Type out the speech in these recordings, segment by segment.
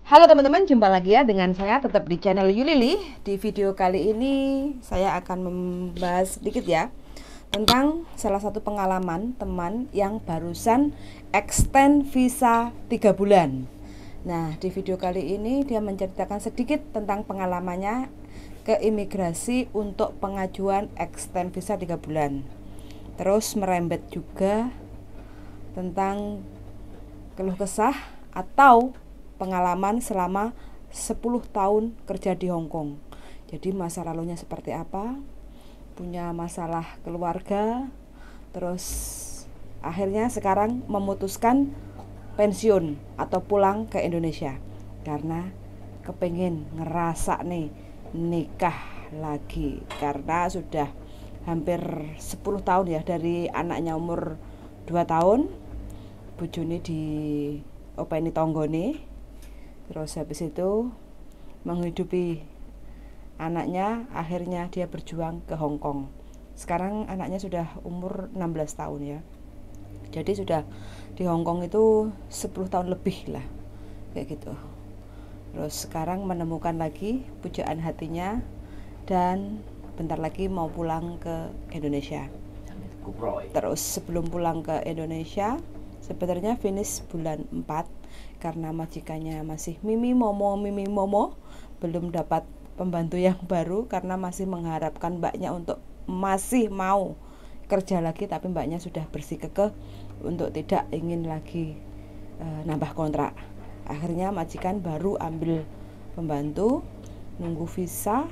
Halo teman-teman, jumpa lagi ya dengan saya tetap di channel Yulili. Di video kali ini saya akan membahas sedikit ya tentang salah satu pengalaman teman yang barusan extend visa 3 bulan. Nah, di video kali ini dia menceritakan sedikit tentang pengalamannya ke imigrasi untuk pengajuan extend visa 3 bulan. Terus merembet juga tentang keluh kesah atau pengalaman selama 10 tahun kerja di Hong Kong. Jadi masa lalunya seperti apa, punya masalah keluarga, terus akhirnya sekarang memutuskan pensiun atau pulang ke Indonesia karena kepengen ngerasa nih nikah lagi, karena sudah hampir 10 tahun ya dari anaknya umur 2 tahun, bojone di openi tonggone. Terus habis itu menghidupi anaknya, akhirnya dia berjuang ke Hong Kong. Sekarang anaknya sudah umur 16 tahun ya. Jadi sudah di Hong Kong itu 10 tahun lebih lah, kayak gitu. Terus sekarang menemukan lagi pujaan hatinya dan bentar lagi mau pulang ke Indonesia. Terus sebelum pulang ke Indonesia, sebenarnya finish bulan 4 karena majikannya masih mimi momo, belum dapat pembantu yang baru karena masih mengharapkan mbaknya untuk masih mau kerja lagi, tapi mbaknya sudah bersikukuh untuk tidak ingin lagi nambah kontrak. Akhirnya majikan baru ambil pembantu, nunggu visa,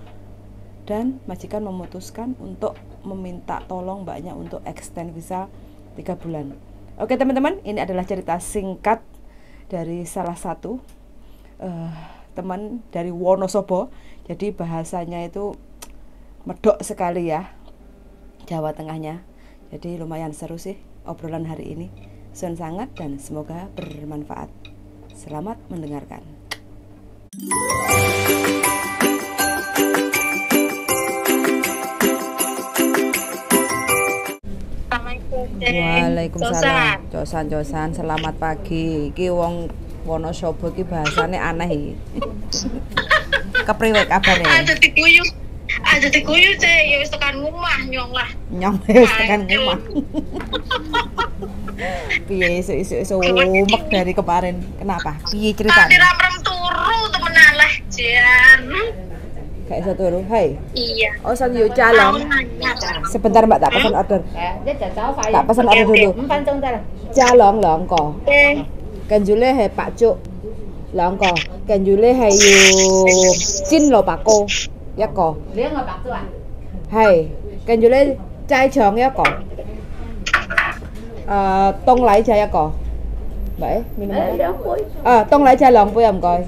dan majikan memutuskan untuk meminta tolong mbaknya untuk extend visa 3 bulan. Oke teman-teman, ini adalah cerita singkat dari salah satu teman dari Wonosobo. Jadi bahasanya itu medok sekali ya, Jawa Tengahnya. Jadi lumayan seru sih obrolan hari ini. Sun sangat dan semoga bermanfaat. Selamat mendengarkan. Waalaikumsalam. Cosan-cosan, selamat pagi. Iki wong Wonosobo iki bahasane aneh iki. Kepriwe kabare? Aja diguyu. Aja diguyu, Cek. Ya wis tekan omah nyong lah. Nyong wis tekan omah. Piye isuk-isuk sumek dari kemarin? Kenapa? Piye ceritane? Ati ramrem turu temenan lah, jan. Gak iso turu. Hai. Iya. Oh, san yu calon. Sebentar Mbak, tak pesan order. Tak pesan order dulu. 加兩兩個，跟住咧係白粥兩個，跟住咧係要煎蘿蔔糕一個。兩個白粥啊？係，跟住咧齋腸一個，凍奶茶一個。喂，兩杯。啊，凍奶茶兩杯啊，唔該。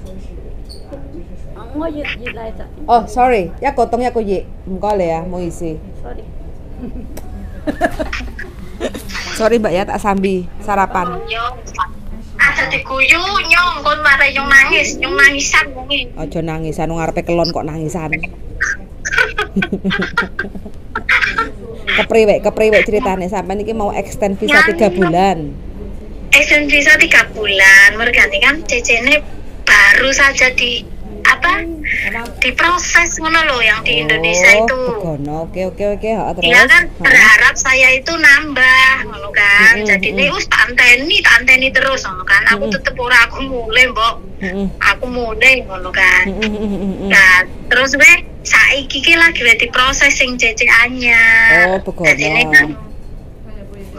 我熱熱奶茶。哦，sorry，一個凍一個熱，唔該你啊，唔好意思。 Sorry。 Sorry Mbak ya, tak sambi sarapan. Aja diguyu nyong, kon mare nyong nangis, nyong nangisan wonge. Aja nangisan, wong arepe kelon kok nangisan. Kepriwe ceritane sampean iki mau extend visa 3 bulan. Extend visa 3 bulan, mergane kan CC-ne baru saja di apa? Diproses ngono loh yang di Indonesia itu. Begono. Oke, terus. Iya kan berharap saya itu nambah ngono kan. Jadi ini wis tak anteni terus ngono kan. Aku tetep ora aku mulai, Mbok. Aku mulai ngono kan. Nah, terus we saiki ki lagi diproses sing CC anyar. Oh, begono. Jadi ini kan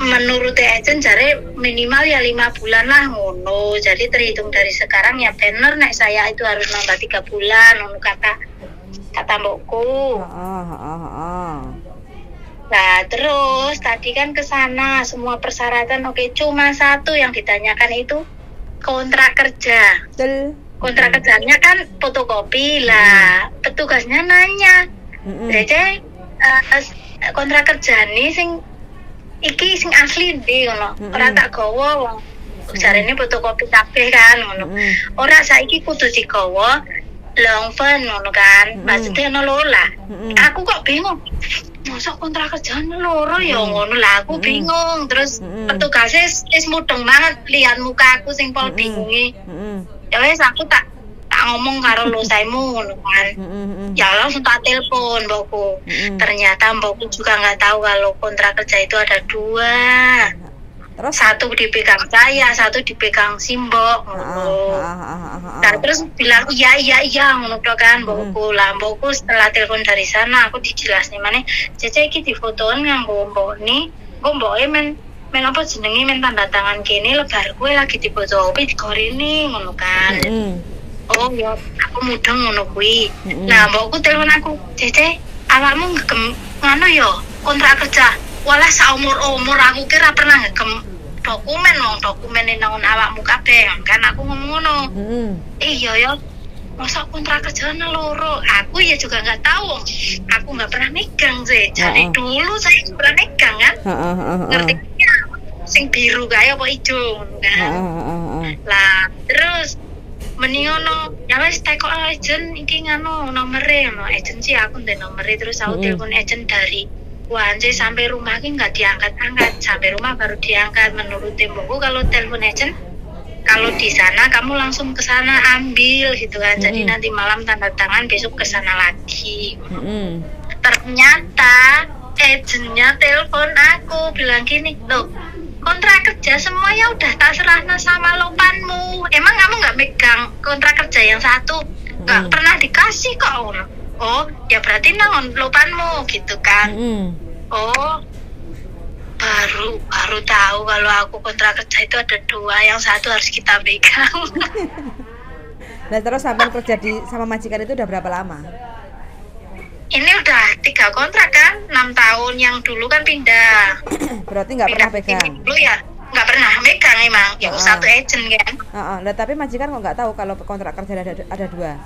menurut agent jare minimal ya 5 bulan lah ngono. Jadi terhitung dari sekarang ya bener nek saya itu harus nambah 3 bulan ngono kata mbokku. Nah, terus tadi kan ke sana semua persyaratan oke, cuma satu yang ditanyakan itu kontrak kerja. Betul. Kontrak kerjanya kan fotokopi lah. Petugasnya nanya, "Dece, kontrak kerja nih sing iki sing asli ndi ngono. Ora tak gawa wong jarene fotokopi kabeh kan ngono. Ora saiki kudu digawa longfen ngono kan. Maksudnya ono loro lah. Aku kok bingung. Masa kontrak kerjaan loro ya ngono lah, aku bingung. Terus petugasnya wis mudeng banget lihat muka aku sing pol bingunge. Ya wis aku tak tak ngomong karo losaimu ngono kan. Ya langsung tak telepon mbokku. Ternyata mbokku juga nggak tahu kalau kontrak kerja itu ada dua. Terus? Satu dipegang saya, satu dipegang si mbok ngono. Nah, terus bilang iya ngono kan mbokku. Lah mbokku setelah telepon dari sana aku dijelasne maneh, "Cece iki difotoin nganggo mbokne, engko mboke men apa jenenge men tanda tangan kene lebar kuwe lagi difotokopi digorene ngono kan." Oh ya, aku mudeng ngono kuwi. Nah, mbokku telepon aku, "Cece, awakmu ngegem ngono ya kontrak kerja." Walah saumur-umur aku kira pernah ngegem dokumen wong dokumene nang awakmu kabeh kan aku ngomong ngono. Iya ya, masa kontrak kerjane loro? Aku ya juga nggak tahu, aku nggak pernah megang sih. Jadi dulu saya nggak pernah megang kan. Ngerti ya, sing biru kae apa ijo ngono kan. Lah terus mending ngono, ya wis tekok agent iki ngono nomere ngono, agent sih aku ndek nomere terus aku telepon agent dari Wanje sampai rumah ini nggak diangkat-angkat, sampai rumah baru diangkat. Menurut tembokku kalau telepon agent, kalau di sana kamu langsung ke sana ambil gitu kan. Jadi nanti malam tanda tangan, besok ke sana lagi. Ternyata agentnya telepon aku bilang gini, loh kontrak kerja semuanya udah tak serahna sama lopanmu. Emang kamu nggak megang kontrak kerja yang satu? Nggak pernah dikasih kok. Oh, ya berarti nang lopanmu gitu kan. Oh, baru tahu kalau aku kontrak kerja itu ada dua, yang satu harus kita pegang. Nah, terus sampai kerja di sama majikan itu udah berapa lama? Ini udah 3 kontrak kan, 6 tahun. Yang dulu kan pindah. Berarti nggak pernah pegang? Dulu ya nggak pernah megang emang, yang satu agent kan. Nah, tapi majikan kok nggak tahu kalau kontrak kerja ada dua?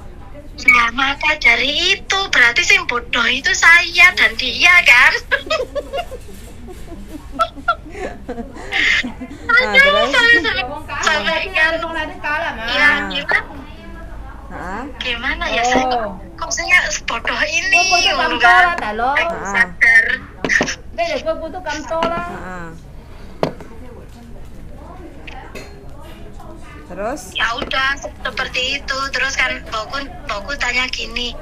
Nah, maka dari itu berarti sing bodoh itu saya dan dia kan. Aduh, sampai kan. Ya, gimana ya saya kok saya bodoh ini kan. Aku sadar. Terus? Ya udah seperti itu. Terus kan mbokku tanya gini,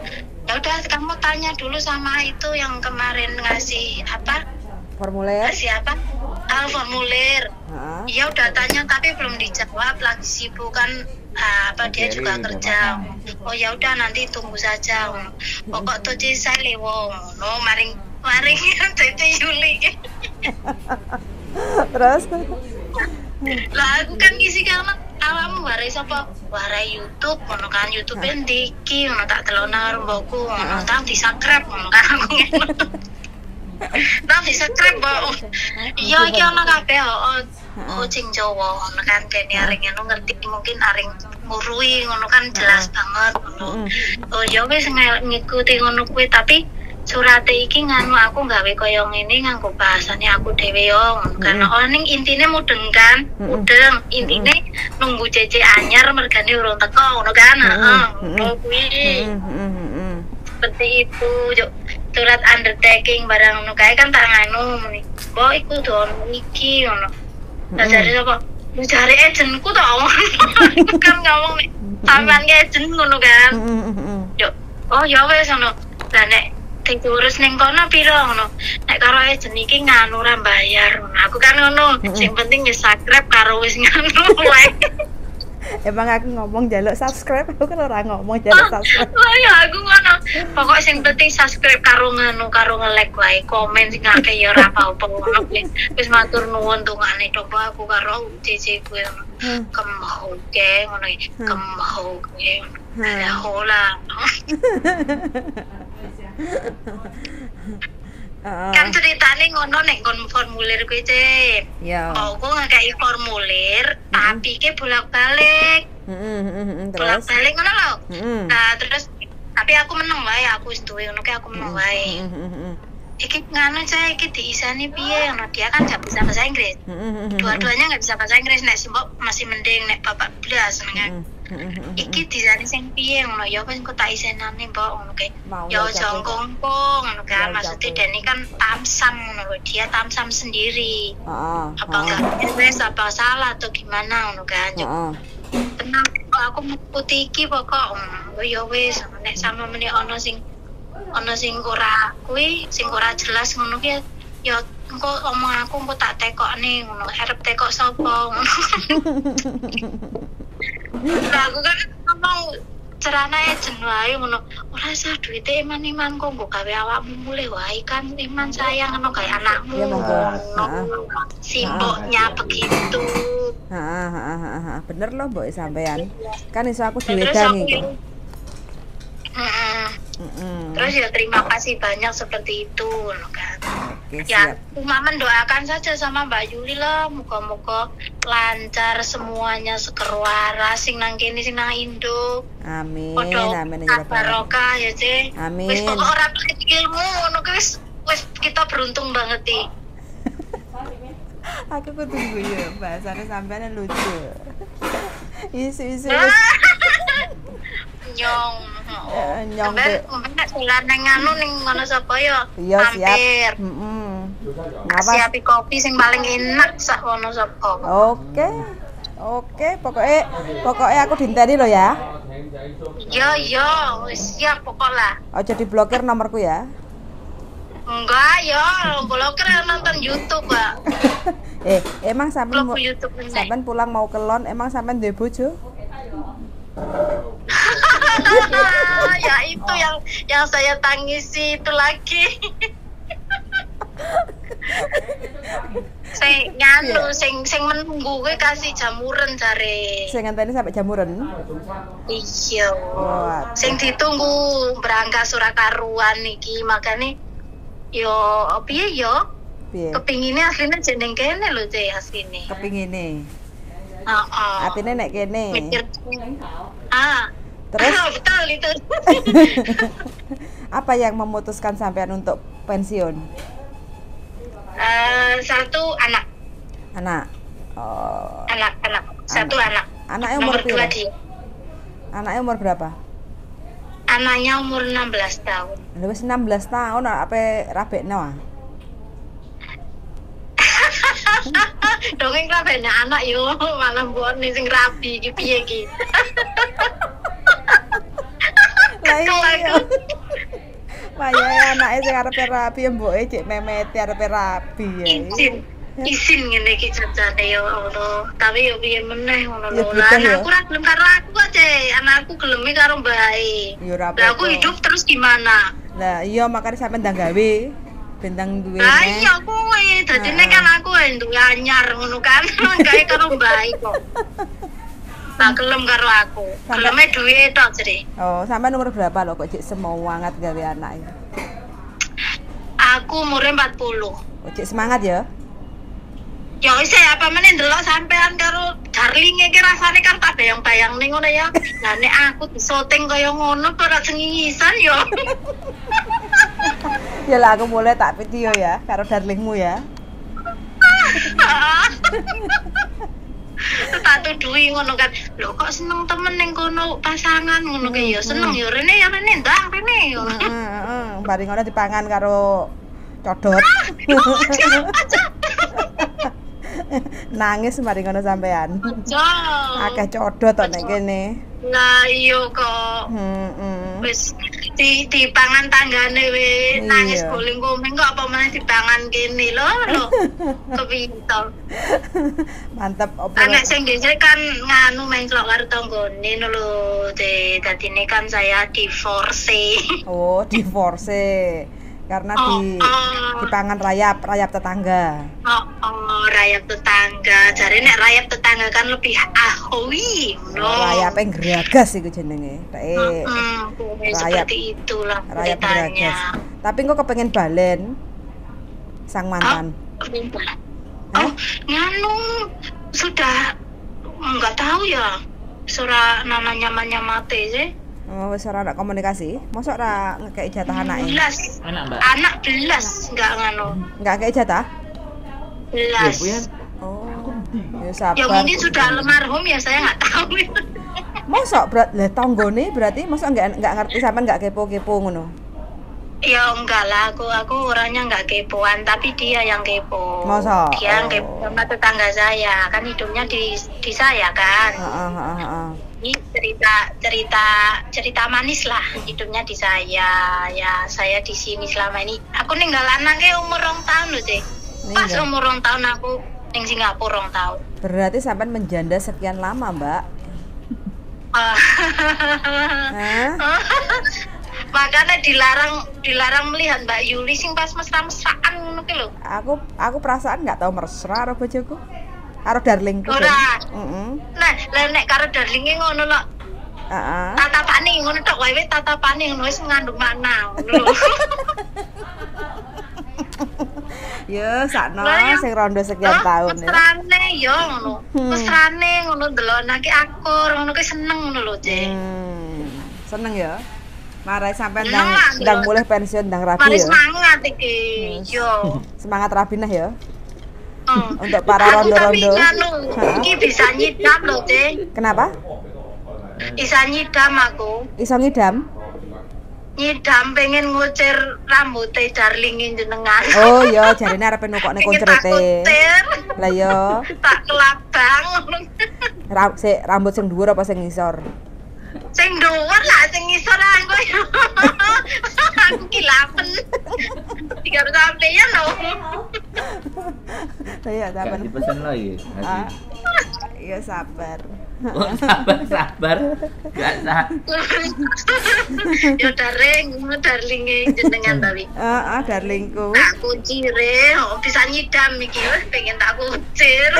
ya udah kamu tanya dulu sama itu yang kemarin ngasih apa? Formulir. Ngasih apa? Formulir. Ya udah tanya tapi belum dijawab, lagi sibuk kan apa dia juga kerja. Oh ya udah nanti tunggu saja. Pokok tuh saya lewo no maring Cece Yuli. Terus? Lah aku kan ngisi karena awakmu warai sapa? Warai YouTube ngono kan, YouTube endi iki ngono tak delokno karo mbokku ngono, tang di-subscribe ngono kan aku ngono. Tang di-subscribe mbok. Iya iki ono kabeh heeh. Kucing Jawa ngono kan dene aring ngono ngerti mungkin aring ngurui ngono kan jelas banget ngono. Oh ya wis ngikuti ngono kuwi tapi surate iki nganu aku gawe kaya ngene nganggo bahasane aku dhewe yo ngono kan. Oh ning intine mudeng kan, mudeng intine nunggu cece anyar mergane urung teko ngono kan. Heeh, ngono kuwi. Seperti itu yo surat undertaking barang ngono kae kan tak nganu muni. Mbok iku do ono iki ngono. Lah jare sapa? Jare agentku to. Aku kan ngomong nek sampean ki agent ngono kan. Yo, oh ya wis ngono. Lah nek diurus ning kono piro ngono. Nek karo agent iki nganu ora bayar. Aku kan ngono. Sing penting wis subscribe karo wis nganu like. Emang aku ngomong jaluk subscribe, aku kan ora ngomong jaluk subscribe. Lah ya aku ngono. Pokok sing penting subscribe karo nganu karo nge-like wae, komen sing akeh ya ora apa-apa ngono. Wis matur nuwun dongane coba aku karo CC kuwi ngono. Kemhoke ngono iki. Kemhoke. Lah hola. Kan ceritane ngono nek kon formulir kuwi, Cek. Iya. Aku ngekeki formulir, tapi ke bolak-balik. Terus? Bolak-balik ngono lho. Nah, terus tapi aku meneng wae, aku wis duwe ngono ki aku meneng wae. Iki nganu Cek, iki diisani piye ngono. Dia kan gak bisa bahasa Inggris. Dua-duanya gak bisa bahasa Inggris, nek simbok masih mending nek bapak blas ngono. Iki disane sing piye ngono ya wis engko tak isenane mbok ngono kae. Ya aja ngongkong ngono kan, maksudnya Deni kan tamsam ngono lho, dia tamsam sendiri. Apa enggak wis apa salah atau gimana ngono kan. Tenang, aku mengikuti iki pokok. Ya wis, nek sama meneh ana sing ora kuwi, sing ora jelas ngono ki ya engko omong aku engko tak tekokne ngono. Arep tekok sapa ngono. Lah aku kan ngomong ceranae jen wae ngono. Ora usah duwite iman-iman kok nggo gawe awakmu mulih wae kan iman sayang ngono gawe anakmu. Ya monggo. Simboknya begitu. Heeh. Bener loh mbok sampean. Kan iso aku diwedangi kok. Terus ya terima kasih banyak seperti itu ngono kan. Oke, ya siap. Cuma mendoakan saja sama Mbak Yuli lah, moga-moga lancar semuanya, seger waras sing nang kene sing nang Indo. Amin. Podo amin ya rabbal alamin. barokah ya, Ce. Amin. Wis pokok ora ilmu ngono ki wis kita beruntung banget iki. Aku kudu guyu, bahasane sampean lucu. Isu-isu wis nyong. Nyong sampean dolan nang anu ning ngono sapa ya? Iya, siap. Mampir. Heeh. Ngapa? Siapi kopi sing paling enak sak Wonosobo. Oke. Oke, pokoknya aku dinteni lo ya. Iya, iya, wis siap pokok lah. Aja diblokir nomorku ya. Enggak ya, blokir nonton YouTube, Pak. Emang sampean sampean pulang mau ke Lon, emang sampean duwe bojo? Ya itu yang saya tangisi itu lagi. Sing nganu sing menunggu kowe kasih jamuran jare. Sing ngenteni sampai jamuran? Iya. Sing ditunggu berangkat Surakaruan iki makane yo piye yo? Piye? Kepingine asline jeneng kene lho, Ce, asline. Kepingine. Heeh. Atine nek kene. Mikir. Ah. Terus betul itu. Apa yang memutuskan sampean untuk pensiun? Satu anak. Anak. Oh. Anak. Satu anak. Anaknya umur berapa? Anaknya umur berapa? Anaknya umur 16 tahun. Lha wis 16 tahun apa rabekno ah? Dongeng rabekne anak yo malah mbokne sing rabi iki piye iki. Lah iya. Wayahe anake sing arepe rabi mboke cek memete arepe rabi ya. Isin ngene iki jajane ya Allah. Tapi yo piye meneh ngono lho. Lah anakku ora gelem karo aku kok, Ce. Anakku geleme karo mbae. Lah aku hidup terus gimana? Lah iya makane sampean ndang gawe. Bentang duwe. Lah iya kuwi, dadine kan aku duwe anyar ngono kan. Gawe karo mbae kok. Tak gelem karo aku. Geleme duwe tok jere. Oh, sampean umur berapa lho kok cek semangat gawe anak iki? Aku umure 40. Oh, cek semangat ya. Ya wis apa meneh ndelok sampean karo darlinge iki rasane kan tak bayang-bayangne ngono ya. Lah nek aku disoting kaya ngono ora cengingisan ya. Ya lah aku mulai tak video ya karo darlingmu ya. Tak tuduhi ngono kan. Lho kok seneng temen ning kono pasangan ngono ki ya seneng ya rene ya rene ndang rene. Heeh, bari ngono dipangan karo codot. Nangis mari ngono sampean. Akeh codot tok nek kene. Lah iya kok. Heeh. Wis dipangan tanggane wis nangis guling komeng kok apa meneh dipangan kene lho lho. Kepiye to? Mantep opo. Anak sing dhisik kan nganu menclok karo tanggane ngono lho. Dadine kan saya divorce. Oh, divorce. Karena dipangan rayap tetangga. Oh, rayap tetangga. Jare nek rayap tetangga kan lebih ahowi ngono. Rayape ngragas iku jenenge. Rayap seperti itulah rayap ngragas. Tapi engko kepengen balen sang mantan. Oh, nganu sudah enggak tahu ya. Surah nana nyaman-nyamate sih. Oh, wis ora ana komunikasi. Mosok ora ngekeki jatah anake? Belas. Anak, Mbak. Anak belas enggak nganu. Enggak ngekeki jatah? Belas. Oh. Ya sabar. Ya mungkin sudah almarhum ya saya enggak tahu. Mosok berat lah tanggone berarti mosok enggak ngerti sampean enggak kepo-kepo ngono. Ya enggak lah, aku orangnya enggak kepoan, tapi dia yang kepo. Masa? Dia yang kepo sama tetangga saya, kan hidupnya di saya kan. Ini cerita manis lah, hidupnya di saya. Ya, saya di sini selama ini. Aku ninggal anaknya umur 2 tahun loh, Cek. Pas umur 2 tahun aku ning Singapura 2 tahun. Berarti sampai menjanda sekian lama, Mbak. Hah? Makanya dilarang melihat Mbak Yuli sing pas mesra-mesraan ngono ki lho. Aku perasaan nggak tahu mesra karo bojoku. Karo darlingku. Ora. Heeh. Nah, lah nek karo darlinge ngono lho. Heeh. Tatapane ngono tok wae, wis tatapane ngono wis ngandung makna ngono lho. Ya sakno sing rondo sekian tahun ya. Mesrane yo ngono. Mesrane ngono ndelokake akur ngono ki seneng ngono lho, Cek. Seneng ya. Marai sampai ndang mulai pensiun ndang rabi. Mari semangat iki. Yo. Semangat rabi nah ya. Untuk para rondo-rondo. Iki bisa nyidam lho, Cek. Kenapa? Bisa nyidam aku. Iso ngidam? Nyidam pengen ngucir rambute darlinge jenengan. Oh iya, jarine arep nukokne kuncerete. Lah iya. Tak kelabang. Rambut sing dhuwur apa sing ngisor? Sing dhuwur lah, sing ngisor aku. Aku kilapen. Tiga sampeyan lho. Lah iya, sabar. Dipesen lagi. Iya, sabar. Oh, sabar. Gak sah. Yo darling, darlinge jenengan tapi. Heeh, darlingku. Tak kucire, oh, bisa nyidam iki wis pengen tak kucir.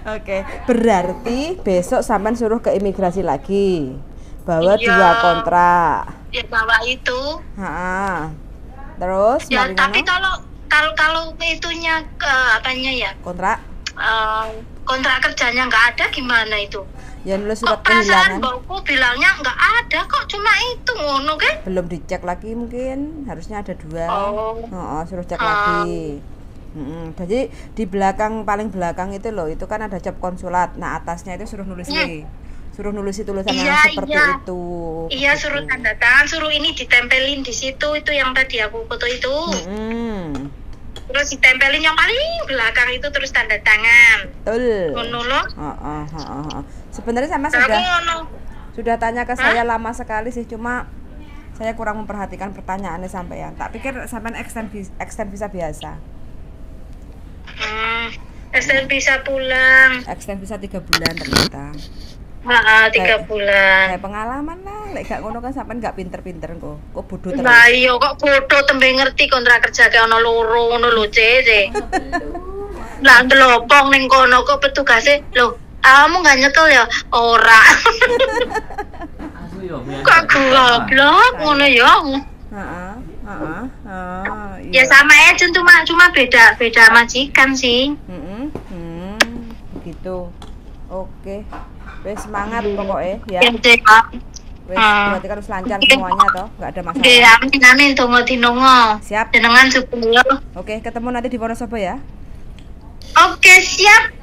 Oke, berarti besok sampean suruh ke imigrasi lagi. Bawa iya, 2 kontrak. Ya bawa itu. Heeh. Terus ya, tapi kalau itunya ke apanya ya? Kontrak. Kontrak kerjanya nggak ada gimana itu? Ya nulis surat kok perasaan kehilangan. Mbokku bilangnya nggak ada kok, cuma itu ngono kan? Belum dicek lagi mungkin, harusnya ada 2. Oh. Oh, suruh cek lagi. Jadi di belakang, paling belakang itu loh, itu kan ada cap konsulat. Nah, atasnya itu suruh nulis nih. Suruh nulis tulisan iya, yang seperti iya. itu. Iya, gitu. Suruh tanda tangan, suruh ini ditempelin di situ, itu yang tadi aku foto itu. Terus ditempelin yang paling belakang itu terus tanda tangan. Betul. Ngono loh. Sebenarnya sama sudah tanya ke saya lama sekali sih, cuma saya kurang memperhatikan pertanyaannya sampean. Tak pikir sampean extend visa biasa. Extend visa pulang. Extend visa 3 bulan ternyata. 3 bulan. Kayak pengalaman lah, lek gak ngono kan sampean gak pinter-pinter kok. Kok bodoh terus. Lah iya kok bodoh tembe ngerti kontrak kerja ke ono loro ngono lho, Cek. Lah ndelopong ning kono kok petugase, lho, kamu gak nyekel ya? Ora. Kok goblok ngono ya. Heeh. Ya sama aja cuma beda majikan sih. Gitu. Oke. Wes semangat pokoknya ya. Wes berarti kan harus lancar semuanya toh, nggak ada masalah. Oke, amin amin tunggu dinongo. Siap. Jenengan supaya. Oke, ketemu nanti di Wonosobo ya. Oke, siap.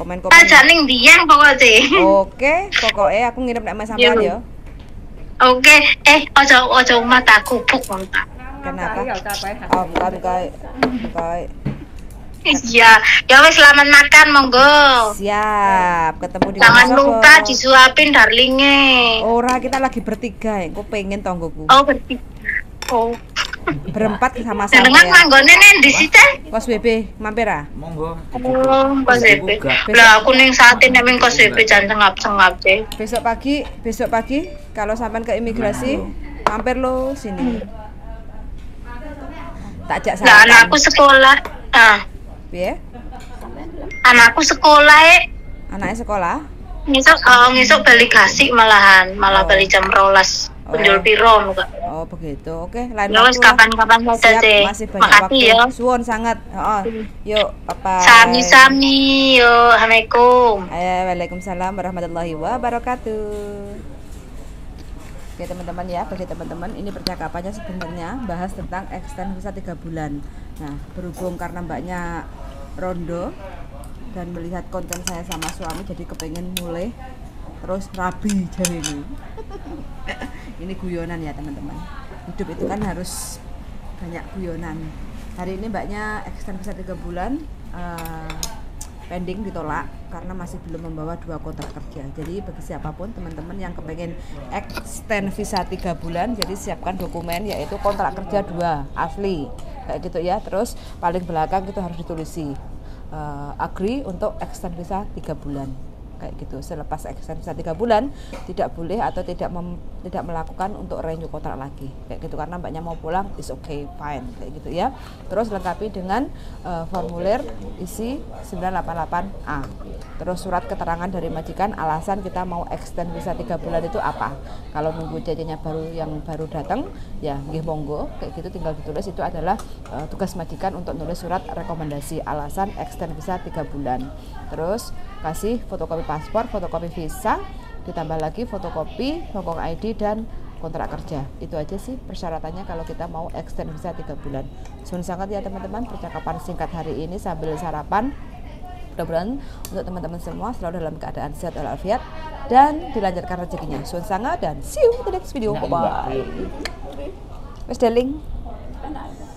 Komen-komen. Ajak ning Dieng pokoknya. Oke, pokoknya aku ngirim nek mas sampean ya. Oke, ojo omah tak gubuk wong tak. Kenapa? Oh, bukan kae. Iya, ya wes selamat makan monggo. Siap, ketemu di Jangan Wonosobo. lupa disuapin darlinge. Ora, kita lagi bertiga, engko pengen tonggoku. Oh, bertiga. Oh. Berempat sama Jenengan sampean. manggone nang ndi sih, Teh? Kos WB, mampir ah. Monggo. Oh, kos WB. Lah aku ning sate nek ning kos WB jan sengap-sengap, Teh. Besok pagi kalau sampean ke imigrasi, mampir lo sini. Tak ajak Lah sarapan. anakku sekolah. Ah, Piye? anakku sekolah Anaknya sekolah? Ngesuk balik gasik malahan, malah Oh. balik jam 12. Penjul piro ngono, Kak. Oh, begitu. Oke, lain Ya wes waktu lah. kapan-kapan saja, Siap, Cek. masih banyak Makasih waktu. ya. Suwun sangat. Heeh. Yuk, bye-bye. Sami-sami, yo. Assalamualaikum. Waalaikumsalam warahmatullahi wabarakatuh. Oke teman-teman ya, bagi teman-teman ini percakapannya sebenarnya bahas tentang extend visa 3 bulan. Nah, berhubung karena mbaknya rondo dan melihat konten saya sama suami jadi kepengen mulai terus rabi jari ini. Ini guyonan ya teman-teman. Hidup itu kan harus banyak guyonan. Hari ini mbaknya extend visa 3 bulan, pending ditolak karena masih belum membawa 2 kontrak kerja. Jadi bagi siapapun teman-teman yang kepengen extend visa 3 bulan, jadi siapkan dokumen yaitu kontrak kerja 2 asli kayak gitu ya. Terus paling belakang itu harus ditulisi agree untuk extend visa 3 bulan kayak gitu. Selepas extend visa 3 bulan tidak boleh atau tidak melakukan untuk renew kontrak lagi kayak gitu, karena mbaknya mau pulang is okay fine kayak gitu ya. Terus lengkapi dengan formulir isi 988A, terus surat keterangan dari majikan alasan kita mau extend visa 3 bulan itu apa. Kalau nunggu CC-nya baru yang baru datang ya nggih monggo kayak gitu, tinggal ditulis itu adalah tugas majikan untuk nulis surat rekomendasi alasan extend visa 3 bulan. Terus kasih fotokopi paspor, fotokopi visa, ditambah lagi fotokopi Hong Kong ID dan kontrak kerja. Itu aja sih persyaratannya kalau kita mau extend visa 3 bulan. Suwun sanget ya teman-teman percakapan singkat hari ini sambil sarapan. Mudah-mudahan untuk teman-teman semua selalu dalam keadaan sehat walafiat dan dilancarkan rezekinya. Suwun sanget dan see you in the next video. Bye bye. Wes deling. Enak.